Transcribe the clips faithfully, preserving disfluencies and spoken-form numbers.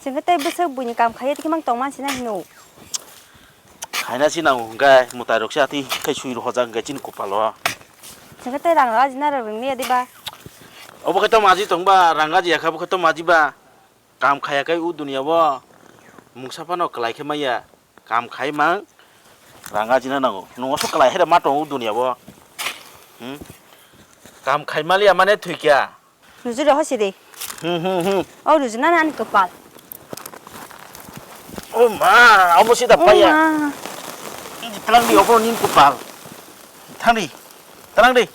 Chwng khe tei bwswk buini kam khaiwi tei mang tongma sina hino. Khaina si nango hwnkhe mwtai rok se atwi khai sui rohorjak hwnkhe chini kopalo. Chwng khe tei rang rok ajina rok ringni ya diba? Obo khe tamo aji tongba rang aji yakha bo khe tamo aji ba. Kam khaya khe o duniya o mungsa phano kwlai khe maya. Kam khai mang rang ajina nango. Nungo so kwlai hai da ma tongo o duniya o. Hmm? Kam khai maliya mane thwi kya. Ruju roho sidi. Hmm, hmm, hmm. O ruju na nani kopal. O ma, amo sida paya. Tlang di obo nin kopal. Tlang di. Tlang di.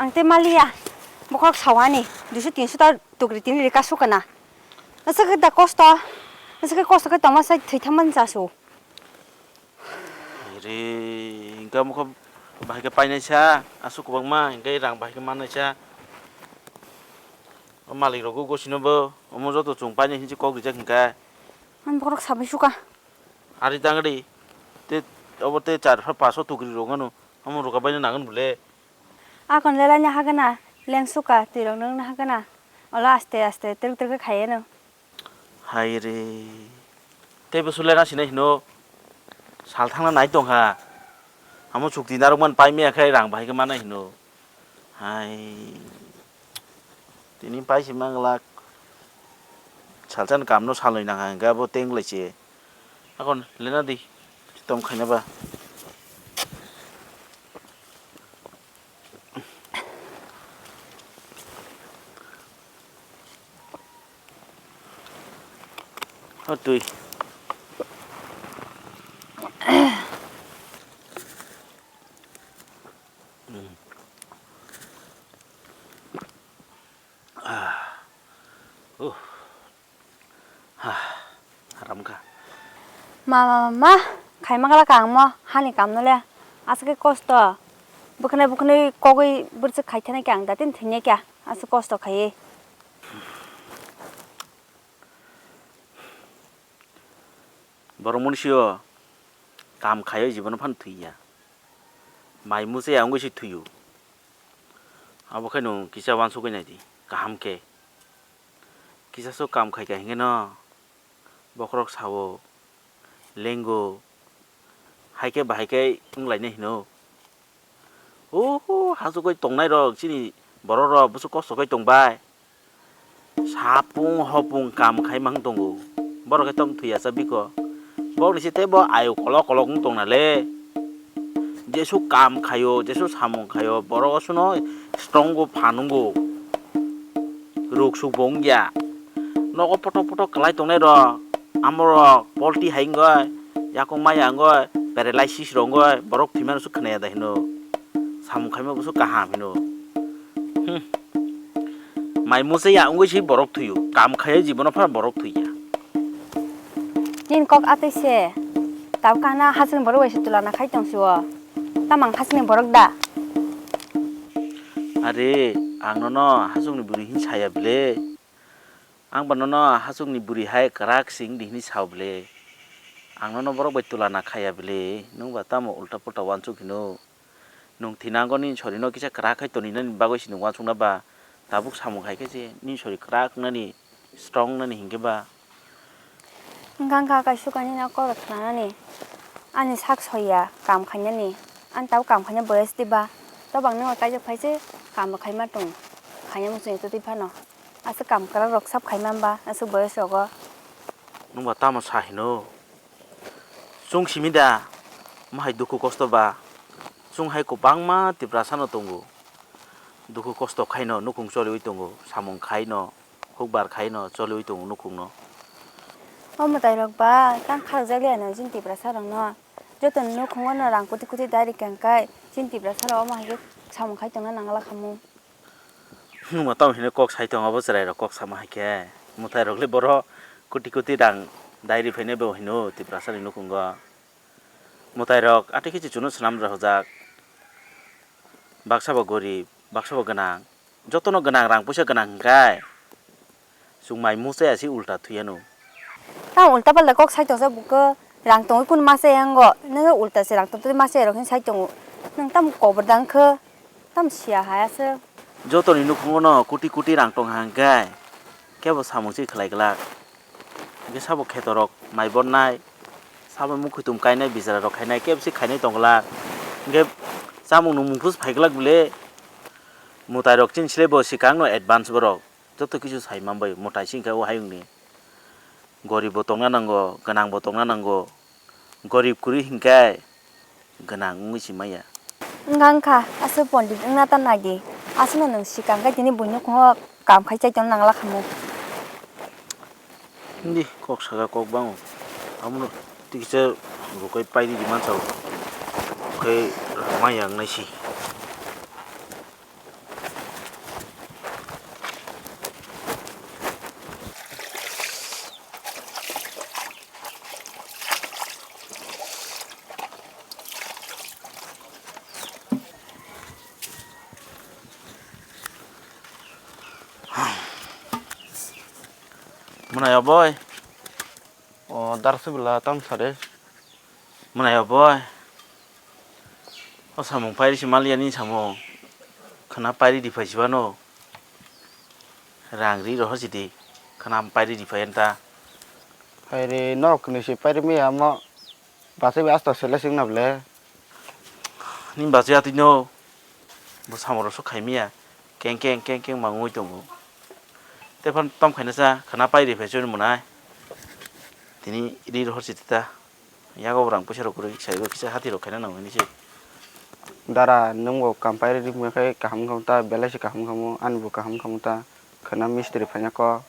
Ang tei maliya, bokhorok sawani, duiso tinso ta tukri tini rika sukana. Nasa khe da kosto, nasa khe kosto khe tongma sai thwi thamani chasu. Re, hingke mokho bahai khe painaisa, aswk kwbangma, hingke rang bahai khe mannaisa. O malik rok gosino bo, omo joto chwng painai hinsi kok rijak hingka. Ang bokhorok sabai suka. Ari tangri, te obo te char pha paso tukri rok ano, omo roka baina nangan bole. Akon lelai na hagana, leng suka, twi rok nung na hagana. Ola aste aste, tel tel khe khaiye no. Hai re. Tei bo sule na sinai hino. Sal thangna nai tong kha. Amo chukti narwk man pai maya khe rang bahai khe manai hino. Hai. Tini pai si mang lak. Salsa ni kam no saloi nang kha hingke abo teng lai se. Akon lena di. Tom khaina ba. O twi. Ah. Uh. Ha, haram kha. Ma, ma, ma, ma, khaima gala ka ang mo, hani kam no le. Aswk khe kosto. Bwkhnai, bwkhnai kogwi bwrwswk khai thani khe ang datin thwinai khe, aswk kosto khaiwi. Borok mwnwi sio kam khaiwi jibono phano thwiya. Mai muchaya wngwi se thwio. Abo khe nwng kisa uansugwi nai di, kaham khe. Kisa swk kam khai kha hingke no bokhorok sao, lengo, hai khe bahai khe wng lainai hino. Oho, hachukgwi tongnai rok chini borok rok bwswk kosto khe tong bai. Sapung hopung kam khai mang tongo. Borok khe tong thwi ya cha biko. Bok ni se tei bo ayuk kolok kolok wng tong na le. Jesu kam khaio, jesu samung khaio, borok o suno strong o pha nungo. Ruk suk bo wng ya. Nogo potok potok kwlai tongnai rok. Amo rok polti hai wngoi, yakung maya wngoi, paralysis rok wngoi, borok thwi mano se khna ya da hino. Samung khaima bo se kaham hino. Hmm. Mai muchaya wngwi se borok thwio, kam khaiya jibono phano borok thwiya. Nini kok atwi se, tabuk kahna hachwkni borok bai se tulana khai tong sio. Tamang hachwkni borok da? Are, ang nono hachwkni bwrwi hin saya bile. Ang ba nono hachwkni bwrwi hai kwrak sing di hini sao bile. Ang nono borok bai tulana khaiya bile, nwng ba tamo ulta pulta uansuk hino. Nwng thinango nini sorino kisa kwrak khai toni nani bagwi se nwng uansukna ba, tabuk samung hai khe se nini sori kwrak wngnani, strong wngnani hinkhe ba. Wngkha wngkha kaisuk ani no kok rok khnanani, ani sak soiya kam khainani, ani tabuk kam khaina boyes diba, tobang nokbar kaijak phai se kam bo khaima tong, khaina muchungya totwi phano, aswk kam kwrak rok sab khaima ba aswk boyes rogo. Nwng ba tamo sa hino? Chwng simi da, omo hai dukhu kosto ba? Chwng hai kwbangma Tiprasa no tongo. Dukhu kosto khaino nukhung choliwi tongo, samung khaino, hukbar khaino choliwi tongo nukhungno. O mwtai rok ba tang khalajak liya no chini Tiprasa rok no. Joto ni nukhungo no rang kwtwi kwtwi dari kang kai chini Tiprasa rok omo hai khe samung khai tongna nangla khamu. Nwng tamo hino kok sai tongo abo chwrai rok kok sama hai khe. Mwtai rok le boro kwtwi kwtwi rang dairi phainai bo hino Tiprasa ni nukhungo. Mwtai rok atwi khe chuchunu swnam rwjak. Baksa bo gorib, baksa bo gwnang. Jotono gwnang, rang puisa gwnang hwnkhe chwng mai muchaya se ulta thwi anw. Ang ulta palta kok sai tongsa buko, rang tongwi kun masa yango, nang ulta se rang tongwi masa rok hin sai tongo. Nang tam kobor dang khe, tam siya haya se. Jotoni nukhungo no kuti kuti rang tong hang khe, kebo samung se khlai glak. Hingke sabo kheto rok mai bonnai, sabo mukhuitum kainai bijra rok khainai kebo se khainai tong glak. Hingke chamung nung mungphus phai glak bile, mwtai rok chini sile bo sikang no advance borok. Joto kisu sai manbai mwtai singkha o hayungni. Gorib bo tongna nango, gwnang bo tongna nango. Gorib kwrwi hinkhe gwnang wngwi si maya. Wngkha wngkha, aswk pondit wngna ta nai di. Aswkno nwng swkang khe tini buino khungo kam khai chai tongna nangla khamu. Hindi kok saka kok bango. Amono tikisa bukai paidi di mansa. Bukai maya wngnai si. Mwnai oboi. O, dar se bwla tam sare. Mwnai oboi. O samung pairi se maliya ni samung. Khwna pairi di phai sibano. Rang ri rohor sidi. Khwna pairi di phai anta. Pairi nok ni se pairi mi amo. Bachai bai asta sele sing na ble. Ni bachai atwi no. Bo samung rok so khai miya. Keng keng keng keng mangwi tongo. Tei phano tom khaina cha khwna pairi phai chwng mwnai. Tini ri rohor sidi ta. Yago rang puisa rok kwrwi, saigo kisa hati rok khaina nango hinwi se. Dara, nwng bo kam pairi rimya khe kaham wngkha ta, belai se kaham wngkha mo, ani bo kaham wngkha mo ta, khwna mistri phaina kok,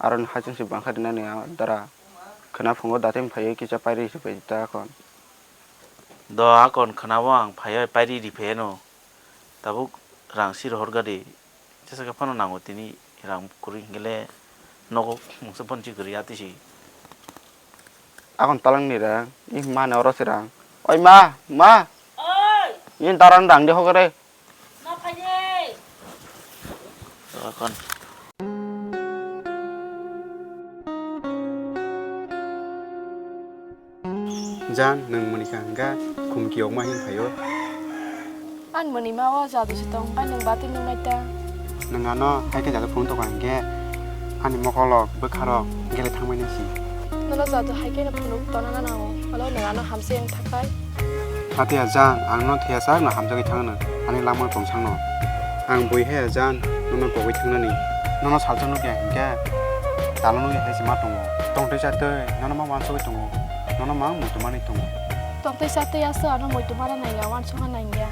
aro ni hachung se bangkha rinani a dara, khwna phungo datim phaiwi kisa pairi se phai ta kon. Do akon khwna o ang phaiwi pairi ri phaiya no, tabuk rang si rohor gadi. Jesa khe phano nango tini rang kwrwi hingkhe le nogo mungsa phone si kwrwi atwi si. Akon talang ni rang, i ma ni oro se rang. Oi ma, ma. Oi. Ni daran rang de hokare. Ma phai de. Akon. Jan, nwng mwnwi kha hwnkha khumki okma hin phaio. Ani mwnwi ma o jadu se tong, bai nwng bati nungnai ta. Nwng ano hai khe jadu phunuk tongkha hinkhe ani mokolrok bwkharok gele thangmani si. Nono jadu hai kheno phunuk tona nango, olo nwng ano hamse wng thakbai. Hatiya Jan, ang no thwiya sak no hamjagwi thangno, ani langma tong sakno. Ang bui haya Jan, nono pogwi thangnani. Nono salsa nukya hinkhe, talo nukya hai se ma tongo. Tongtwi chatwi, nono ma wansugwi tongo. Nono ma muitu manwi tongo. Tongtwi chatwi aswk ano muitu mana nangya, wansukna nangya.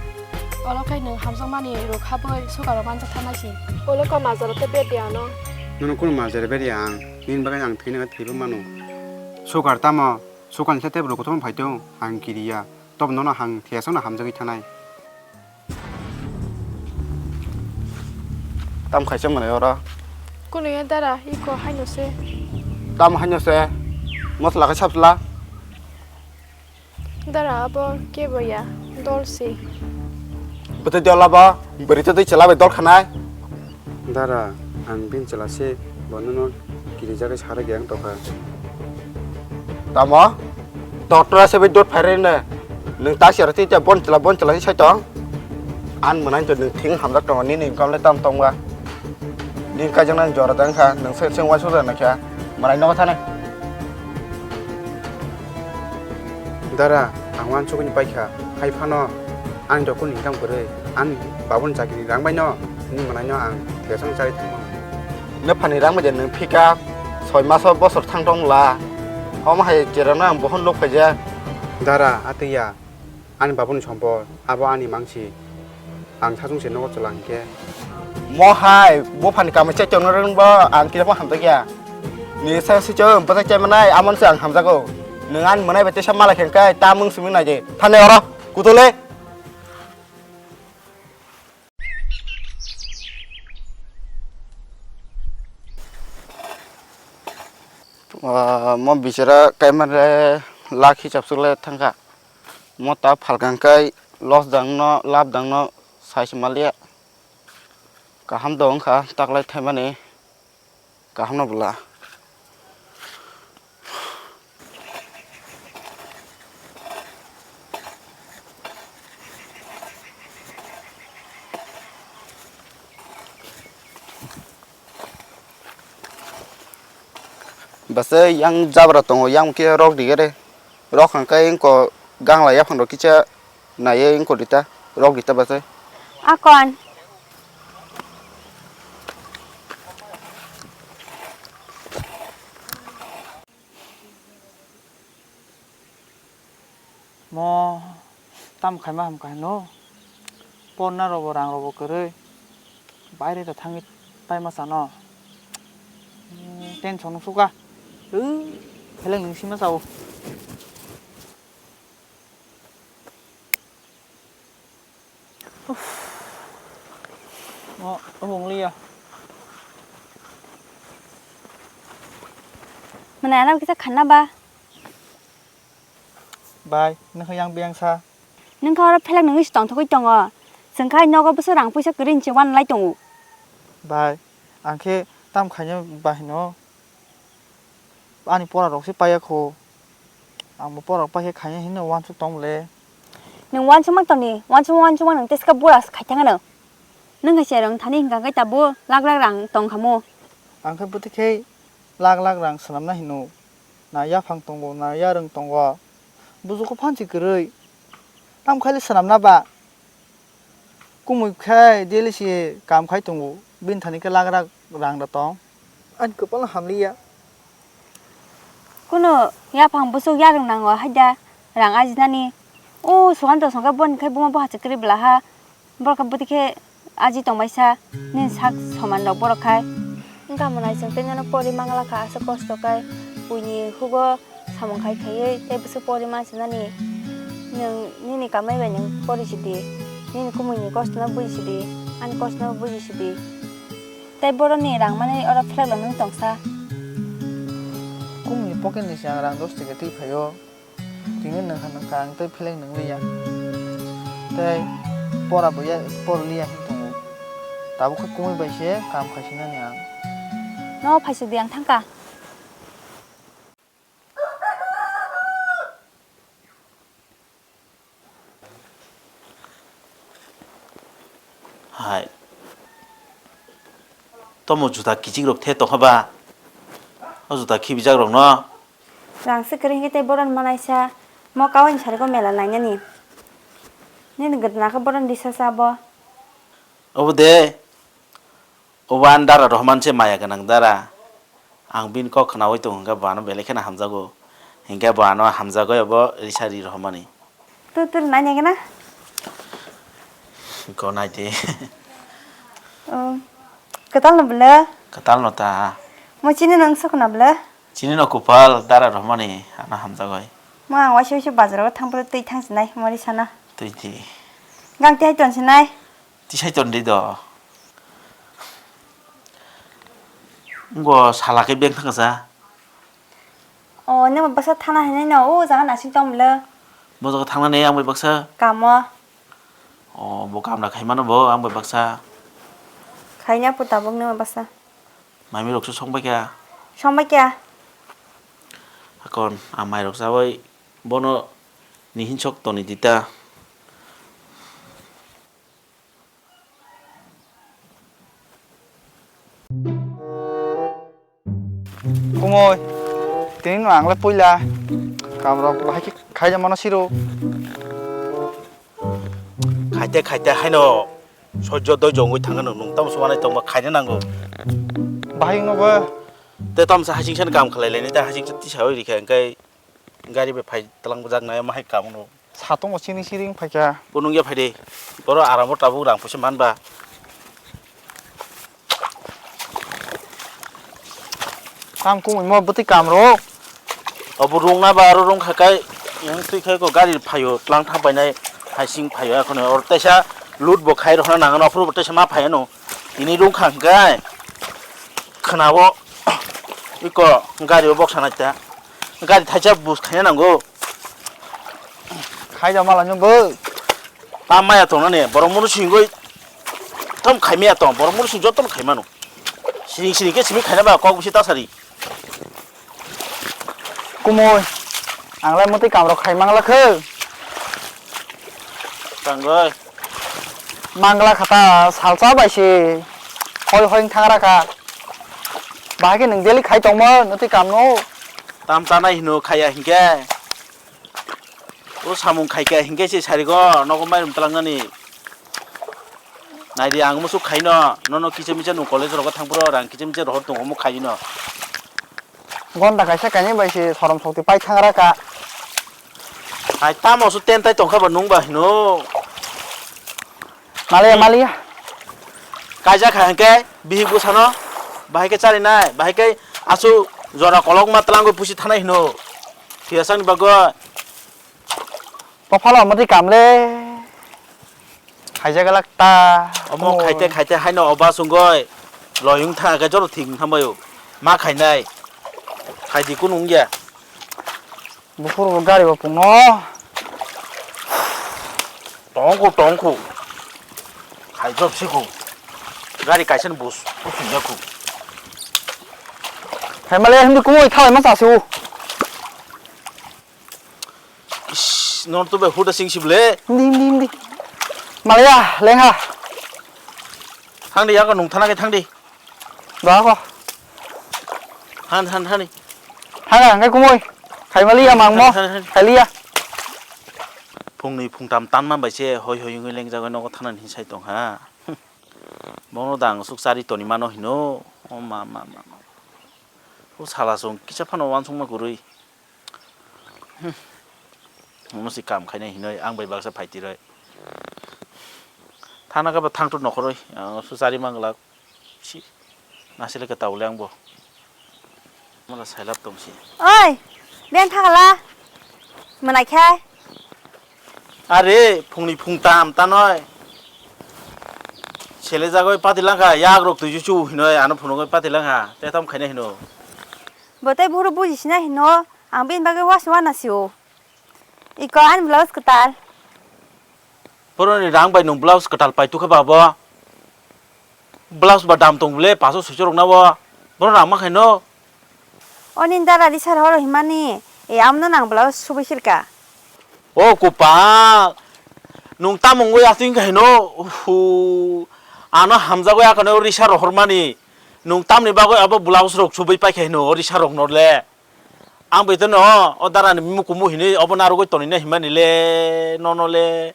Olo khai nwng hamjakmani rwkha bai sukaro manjak thangnai si. Olo kha majaro tei berdi ano. Nono kunu majaro berdi ang, nini bagwi ang thwina thwibo mano. Sukar tamo, sukarni sate borok kotorma phai tong, ang kiriya. Tobo nono ang thiyasakno hamjagwi thanai. Tam khaisa mwnai oro? Kunu ya dara, iko haino se. Tam haino se? Mosla khe sabsla? Dara, abo kebo ya, dol se. Bwtwi dol abo, bwrwi twi chwla bai dol khanai. Dara, ang bini chwla se, bo nono kirijagwi sara geyang tokha. Tamo? Doctor se bai dot phairwi no. Nwng ta siyaro twi tei bon chwla, bon chwla se sai tong. An mwnai to nwng thing hamjak tongo, nini income le tam tongba. Nini kaijaknani jora da wngkha, nwng se, se uansuk rwna kha. Mwnai nogo thani. Dara, ang uansukgwi paikha, hai phano ani dokuni income kwrwi, ani babuni chakiri rang baino nini mwnaino ang thesong chari thangmano. Nophani rang bai de nwng phika soi maso bosor thang tong la, omo hai cherano ang bohon nuk phaijak. Dara, atwi ya, ani babuni sompot, abo ani mangsi. Ang sachung se nogo chwla hinkhe. Mo hai, buphani kamai chai tongna rwng bo, ang kisa bo hamjak ya. Ni sa si chong, bwsai chai manai, amon se ang hamjago. Nwng ani mwnai bai teisa mala khe kai, ta mung simi nai je. Thane oro, kutule. Ah, mo bichara kaimare lakh hisab sukle thangkha. Mo ta phalkang kai loss dangno, lab dangno, sai se maliya. Kaham dong kha, taklai thaimani. Kaham no bwla. Bwsai yang jabra tongo, yang khe rok digere. Rok hwnkhe engko gangla yaphang rok kisa naiye engko rita, rok rita bwsai. Akon. Mo tam khaima ham kahino. Porna robo rang robo kwrwi. Baire ta thangwi paima sano. Hmm, tension suka. Uh, heleng nung sima sao. Uff. Oh, oh, wng liya. Mwnai ano kisa khanna ba? Bai, nokha yang biyang sa. Nokha oro phelak nungwi se tongthogwi tongo. Chwng khai nogo bwswk rang puisa kwrwi hinwi uanlai tongo. Bai, ang khe tam khaina bahino. Ani pora rok se paiya kho. Ang bo pora rok paikhe khaina hinwi uansuk tong le. Nwng uansukma tongni, uansukma uansukma nwng teska bura se khai thangano. Nwng hai se rwng thani hinkha khe tabuk lak lak rang tong khamu. Ang khe bwtwi khe lak lak rang swnamna hino. Na yaphang tongo, na yarwng tongo. Bujugo phansi kwrwi. Tamo khaile swnamna ba? Kumui khai daily se kam khai tongo. Bini thani khe lak lak rang da tong. Ani kwpal hamliya. Kuno yaphang bwswk yarwng nango haida rang ajinani. O Sukanto songkhe boni khai buma boha se kwrwi bwlaha. Borok khe bwtwi khe aji tongbaisa, nini sak soman rok borok khai. Wngkha mwnai chwng tei nono pori mangla kha aswk kosto khe buini hugo samung khai khaiwi tei bwswk pori mansinani. Nwng nini kamai bai nwng pori sidi, nini kumui ni kosto no buji sidi, ani kosto no buji sidi. Tei borok ni rang mani oro phlak rok nwng tongsa. Kumui ni pocket ni se ang rang dos taka twi phaio. Tini nangkha nangkha ang tei pheleng nang liya. Tei pora bo ya, por liya hin tongo. Tabuk khe kumui bai se kam khai sinani ang. No phaisuk di ang thangkha. Hai. Tomo juta kichik rok the tongkha ba? O juta khibijak rok no? Rang se kwrwi hinkhe tei boron manaisa mo kawaini sariko mela nainani. Nini gwdna khe boron risa sa bo. Obo de. Obo ani dara rohorman se maya gwnang dara. Ang bini kok khnaui tongo hinkhe bo ano belai kheno hamjago. Hinkhe bo ano hamjagwi obo risa ri rohormani. Tur tur nai nai gana. Go nai de. Oh. Kwtal no bwle? Kwtal no ta. Mo chini nang sok na bwle? Chini no kupal dara rohormani ano hamjagwi. Mo ang waisa waisa bazar o thang pore twi thang sinai mori sana. Twi di. Gang tei ton sinai. Tisai ton di do. Ngo sala khe beng thang sa. O, nang bai baksa thana hinai no, o jaga nasing tong bwle. Bo jaga thangna ne ang bai baksa? Kamo. O, bo kamra khai mano bo ang bai baksa. Khaina pu tabuk nang bai baksa. Mami rok se song bai kha? Song bai kha. Akon, a mai rok chabai bono ni hinsok toni di ta. Kumui, tini no ang le puila. Kam rok bahai khe khai ja mano siro. Khaite khaite haino sojjo doi jongwi thangano nung tamo sumanai tongba khaina nango. Bahai no ba. Te tamsa hasing san kam khalai laini ta hasing tisa oi rikha engkai. Gari bai phai tlang bwjak nai, ma hai kamu no. Satung bo chini chiri wng phaikha. Bo nung ya phai de. Boro aram o tabuk rang puisa man ba. Tam kumui mo bwtwi kam rok. Obo rung na ba aro rung kha kai. Yang twi khai ko gari phaio tlang thang pai nai. Hai sing phaio ekhono or tesa loot bo khai rok na nang no phuru bo tesa ma phai no. Ini rung kha kai. Khna bo iko gari o boksa nai ta. Gari thaisa bus khaina nango. Khaida mala nyo bo. Ta maya tong nani borok munu singoi. Tom khaimaya tong borok munu sing joto khaimano. Siring siring ke simi khaina ba kok bisi ta sari. Kumui. Ang lai muti kamrok khai mangla khe. Tangoi. Mangla khata salsa bai se. Hoi hoi thang rakha. Bahai khe nwng daily khai tongmo, nwtwi kamno. Tam tanai hino khaiya hinkhe. O samung khaikha hinkhe se sarigo nogo mairum twlangnani. Naidi ang musuk khaino, nono kicha micha nwng college rogo thangphuru rang kicha micha rohor tongo omo khaino. Gonda kaisa kainwi bai se sorom sokti pai thangra ka. Hai tamo su ten tai tongkha ba nwng ba hino. Maliya, maliya. Kaijak hai hwnkhe bihik bwsano bahai khe charinai, bahai khe aswk jora kolokma twlangwi pusi thanai hino. Thiyasakni bagwi. Bophalo omo twi kamle. Khaijak lak ta. Omo khaite khaite haino oba sungoi loyung thang khe joto thik wng thambaio. Ma khainai. Khaidi kunu wngya. Buphuru gari bo pungno. Tongkhu, tongkhu. Khaijok sikhu. Gari kaisa ni bus, bus swijak khu. Phaimale hindi kumui thalai ma chasi u. Ish, nor to be huda sing sible. Hindi, hindi, hindi. Malaya, lengha. Thangdi, yago nung thana ke thangdi. Ba ko. Han, han, hani. Hana, ngai kumoi. Khai mali ya mangmo. Han, han, han. Khai liya. Phungni phungtam tanma bai se hoi hoi wngwi lengjagwi nogo thanani hin sai tong ha. Bono dang suk chari toni mano hino. O ma, ma, ma, ma. O sala song kisa phano wansukma kwrwi. Hmm. Omo se kam khainai hinoi ang bai baksa phaitiroi. Thana khe bo thangtut nokhoroi, ang sujari manglak. Si. Nasile khe taule ang bo. Mala sailap tong si. Oi, ben thakala. Manai khai. Are, phungni phungtam tanoi. Sele jagoi pati langkha, yak rok tui chu hinoi, ano phunugoi pati langkha. Te tom khainai hino. Bo tei buphuru buji sinai hino, ang bini bagwi wasing wana sio. Iko ani blouse kwtal. Boroni rang bai nwng blouse kwtal pai tukha ba bo? Blouse ba dam tong bwle, paso soichorok na bo. Bono rang ma khaino. Oni dara risar horo himani, e amno nang blouse subui sirka. O kupal, nwng tamo wngwi aswk wngkha hino? Uhu, ano hamjagwi akhano risar rohormani. Nwng tamni bagwi abo blouse rok subui paikha hino, o risar rokno le. Ang bai teno o darani mukumu hinwi obo narwgwi tonina himani le, nono le.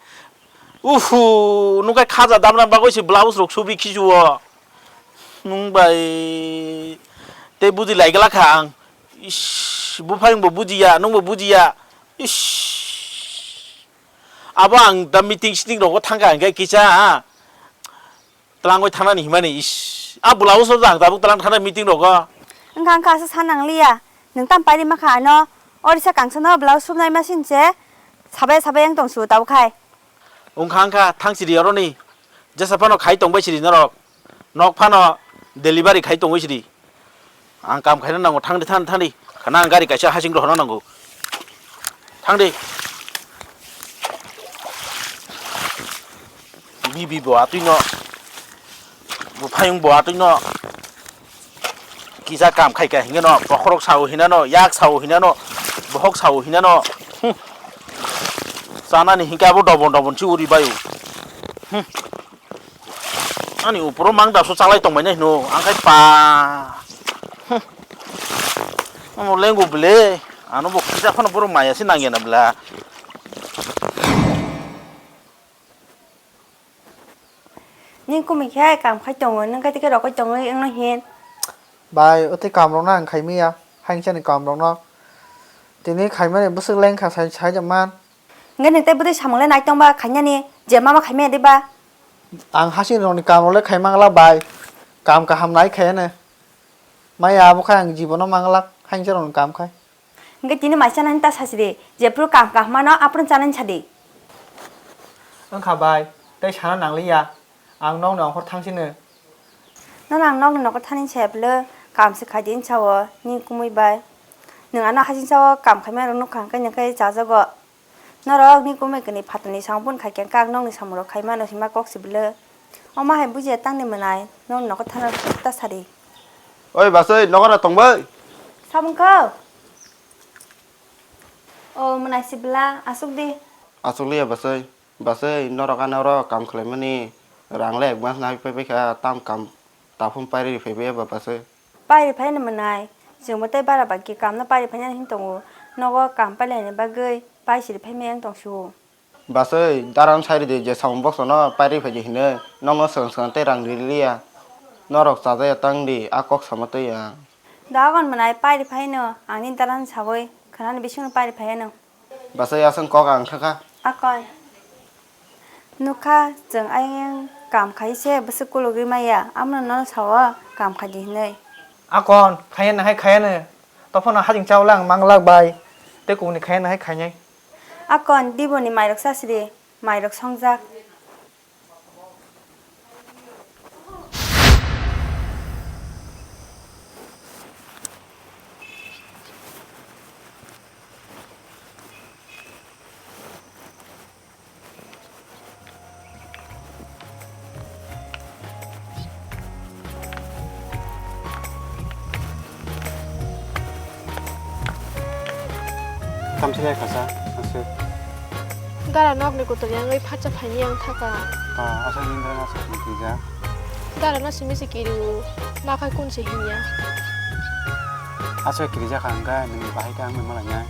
Uhu, nungkai khaja damna bagwi se blouse rok subi khichuo. Nung bai tei buji lai glak kha ang. Ish, buphang bo bujiya, nung bo bujiya. Ish. Abo ang da meeting siting rogo thangkha hingke kisa, ha? Twlangwi thanani himani, ish. A blouse rok jang tabuk twlang thana meeting rogo. Wngkha wngkha aswk sa nangliya. Nwng tam pairi makha ano. Orisa kangsano blouse subnai machine se. Sabai sabai yang tong su tabuk khai. Wngkha wngkha thang siri oroni. Jesa phano khai tongbai siri norok. Nok phano delivery khai tongwi siri. Ang kam khaina nango, thangdi, thangdi, thangdi. Khana ang gari kaisa hasing rohorna nango. Thangdi. Bibi bo atwino. Buphayung bo atwino. Kisa kam khaika hingeno, bokhorok sao hinano, yak sao hinano, bohok sao hinano. Hmm. Chanani hingke abo dobon dobon si uri bayo. Hmm. Ani uporo mang daso chalai tongmani hino, ang khai pa. Hm. Ano lengo bele, ano bo kisa phano borok maya se nangya na bela. Nini kumi khe kam khai tongo, nung khe tike rokoi tongoi wngno hin. Bai, o tei kam rok no ang khai maya, hainsa ni kam rok no. Tini khai mani bwswk leng kha sai, sai man. Hingke nwng tei bwtwi samung le nai tong ba khainani je mama khaimaya de ba? Ang hasing rokni kam rok le khai manglak bai, kam kaham nai khaiyano. Maya abo khai ang jibono manglak, hainsa rokni kam khai. Hingke tini maisa nani ta sasi de, jephuru kam kaham mano aphuru chanani sadi. Wngkha bai, tei sana nangliya, ang nokni ongkhor thangsino. Nono ang nokni nogo thani saya bwle, kam se khai di hinsa o, nini kumui bai. Nwng ano hasing sao kam khaima rok nukha hingke nokhe chajago. Norok ni kumui kwnwi phatarni samung phano khaikhe kak nokni samung rok khai mano hima kok si bwle. Omo hai bujiya tangni mwnai nokni nogo thana ta sadi. Oi basai nokara tongbai. Samung kho. O mwnai si bwla asuk di. Asuk liya basai. Basai norok ano oro kam khlaimani rang le advance nai phai kha tam kam taphum pairi phai ba basai. Pairi phaino mwnai, chwngbo tei bara bai khe kamno pairi phainani hin tongo, nogo kam pailaini bagwi paisiri phaimaya wng tongsu. Baswi, daran sai ridi je samung boksano pairi phaidi hinwi, nokno swkang swkang tei rang riliya, norok chajaya tangdi, a kok sama twi ang. Dogon mwnai pairi phaino, angni daran sawi khwnani bisingno pairi phaiya nwng. Basai aswng kok ang thakha. Akoi. Nukha, chwng ayang kam khai se bwswk kulugwi maya, amno nono sao kam khaidi hinwi. Akon, khayana hai khayana. Tophano hajing chawla ang manglak bai. Tei kubuni khayana hai khainai. Akon, diboni mairok sasri, mairok songjak. Tamsilai khasa, aswk. Dara nokni kutul yangwi phatsa phaini yang thaka. Ah, aswk ni dara aswk ni kija. Dara no simi se kiri u, ma khai kun se hinya. Aswk kiri jakha hwnkhe nini bahai khe ang bai malainai.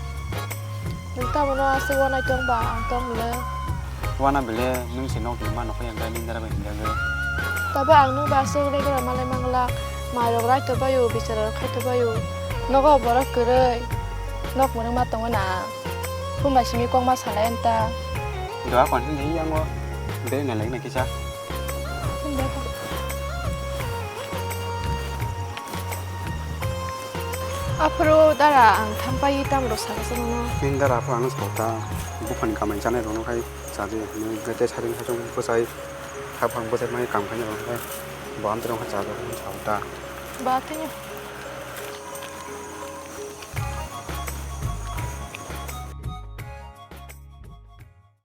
Nwng tamo no aswk wanai tong ba ang tong le. Wana bele nwng se nok ni ma nokha yang gai nini dara bai hinjagwi. Tabo ang nwng ba aswk regular malai mangla. Mairok rai to baio, bichara rok khai to baio. Nogo borok kwrwi. Nok mwrwng ma tongo na. Phun bai simi kok ma salai anta. Do akon hini yango. Bere na lai na kisa. Aphuru dara ang thampaiwi tamrok sakha se nono. Nini dara aphuru ano sao ta, buphani kamai chanai rokno khai chaji hinwi bete saring hachong bwchai, haphang bwchai mani kam khainai rokno khai bo amtwrwng khai chajaknai sao ta. Ba thwino.